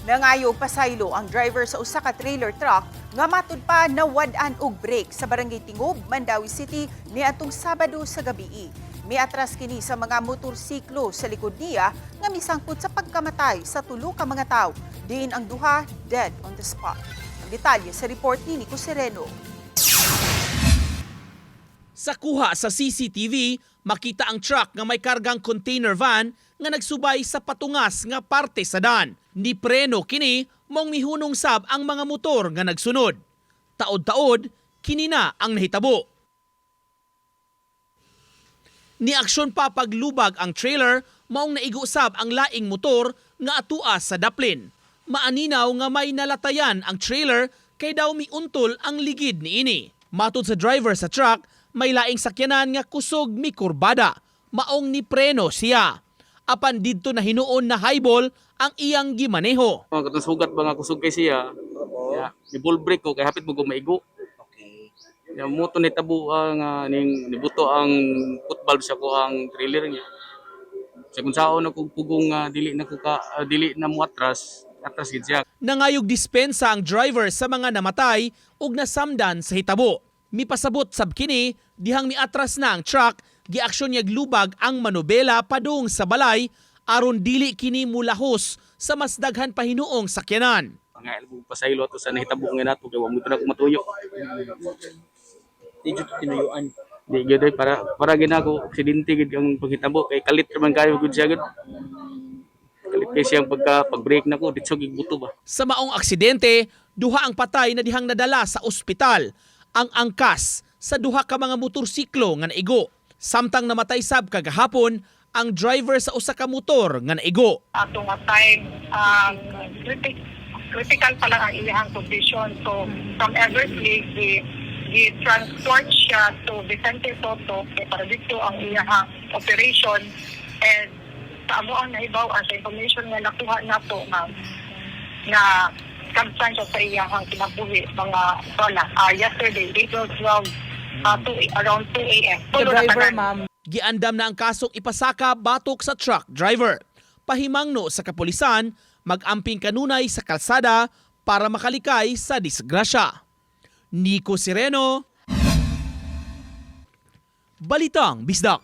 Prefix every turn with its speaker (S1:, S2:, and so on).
S1: Nangayo pasaylo ang driver sa usa ka trailer truck nga matud pa nawad-an og brake sa Barangay Tingob, Mandaue City niadtong Sabado sa gabii. Miatras kini sa mga motorsiklo sa likod niya nga misangpot sa pagkamatay sa tulo ka mga tawo. Diin ang duha dead on the spot. Ang detalye sa report ni Nico Sereno.
S2: Sa kuha sa CCTV, makita ang truck nga may kargang container van nga nagsubay sa patungas nga parte sa dan. Ni preno kini maong mihunong sab ang mga motor nga nagsunod. Taod-taod, kini na ang nahitabo. Niaksyon pa paglubag ang trailer, maong naigo sab ang laing motor nga atua sa daplin. Maaninaw nga may nalatayan ang trailer kay daw miuntol ang ligid niini. Matod sa driver sa truck, may laing sakyanan nga kusog mikurbada. Maong ni preno siya. Apan didto na hinuon na highball ang iyang gimaneho.
S3: Mga katong sugat ba nga kusog kay siya. Ya, ni ball brake ko kay hapit mo maigo. Ya mo to ni tabo ang ning nibuto ang foot valve sa ko ang trailer niya. Sa kung saon ako pugong nga dili na ko ka dili na mo atras, atras gid siya.
S2: Nangayog dispensa ang driver sa mga namatay ug nasamdan sa hitabo. Mipasabot sab kini dihang miatras na ang truck, giaksyon niyag lubag ang manobela padung sa balay aron dili kini mulahos sa mas daghan pa hinuong sakyanan.
S3: Nga elbo pasaylo ato sa nahitabo nga nato kay wa mo na ko matuyo.
S4: Di jud tinuyuan.
S3: Di gyud ay para para ginako aksidente gid ang paghitabo kay kalit ra man kayo gud siya gud. Kalit kay siyang pagka pag-brake nako ditso gid buto ba.
S2: Sa maong aksidente, duha ang patay na dihang nadala sa ospital. Ang angkas sa duha ka mga motorsiklo nga naigo. Samtang namatay sab kagahapon ang driver sa usa ka motor nga naigo.
S5: Ato nga time critical pa lang ang iyang condition. So from Eversley, gi transport siya to Vicente Soto para dito ang iyang operation, and sa amo ang nahibaw sa information nga nakuha nato nga na kabtan siya sa iyang kinabuhi mga wala yesterday, April 12, around 2 a.m.
S6: The driver, ma'am.
S2: Giandam na ang kasong ipasaka batok sa truck driver. Pahimangno sa kapulisan, mag-amping kanunay sa kalsada para makalikay sa disgrasya. Nico Sireno, Balitang Bisdak.